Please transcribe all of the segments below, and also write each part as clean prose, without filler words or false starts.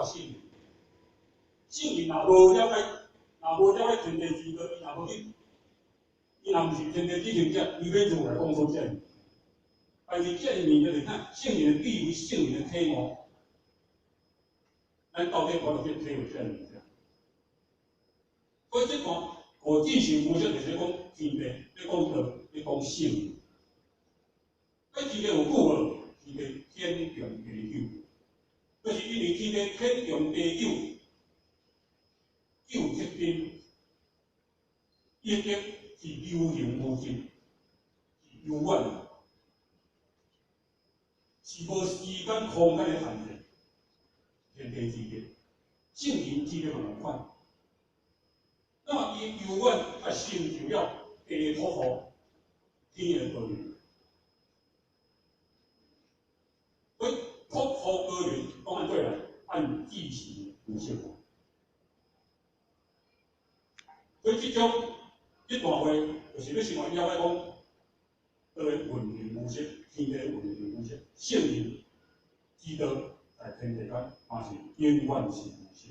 括聖人。聖人若無了解，若無了解天地之道，伊若無去，伊若毋是天地之行者，伊欲如何來講出這個？但是這個物就是看聖人的智慧、聖人的體悟，咱到底有法度去體會這個物件？所以這段五至善無色就是咧講天地，咧講道，咧講聖人。喺天地有久無？天地天長地久，就是因為天地天長地久，久則今，伊的德是悠行無盡，是悠遠的，是無時間空間的限制。天地之德，聖人之德嘛仝款。那麼伊悠遠啊，成就了地土雨天的高原。所以土雨高原講按過來，按至善無色。所以這種這段話，就是欲先來了解講，道的運行模式，天地運行模式，聖人之道在天地間，嘛是永遠是無色。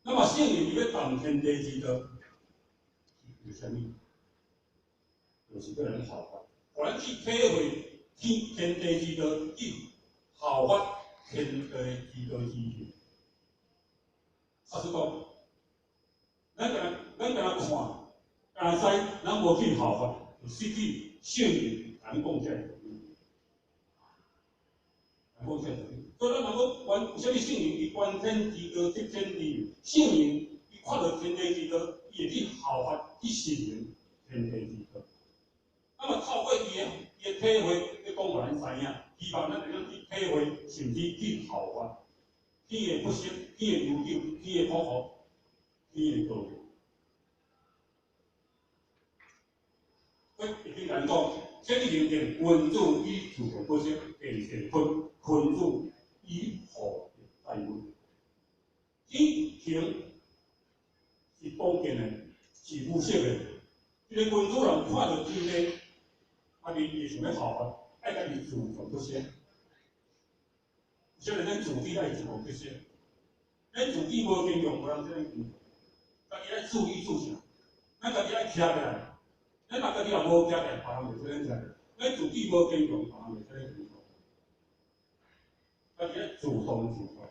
那麼聖人伊欲動天地之道，是為啥物？就是欲來效法，予咱去體會天地之道，去效法天地之道之行。啊，是講，咱干焦看，干焦知，咱無去效法，就失去聖人共咱講這个道理。講這個道理，所以咱若講觀，為啥物聖人伊觀天之道，得天地？聖人伊看著天地之道，伊會去效法，去實行天地之道。那麼透過伊的體會，欲講予咱知影，希望咱會當去體會，甚至去效法。天的不息，天的悠久，天的朴素，天的高明。所以易經共咱講，天行健，君子以自強不息，地勢坤，君子以厚德載物。天行是剛健的，是無色的。這個君子人看著天地，啊，伊會想欲效法，愛家己自強不息。所以咱自己愛自強不息，咱自己無堅強，無人替咱堅強。家己愛注意注啥？咱家己愛徛起來。咱若家己若無徛起來，別人袂替咱徛起來。咱自己無堅強，別人袂替咱堅強。家己愛主動自發。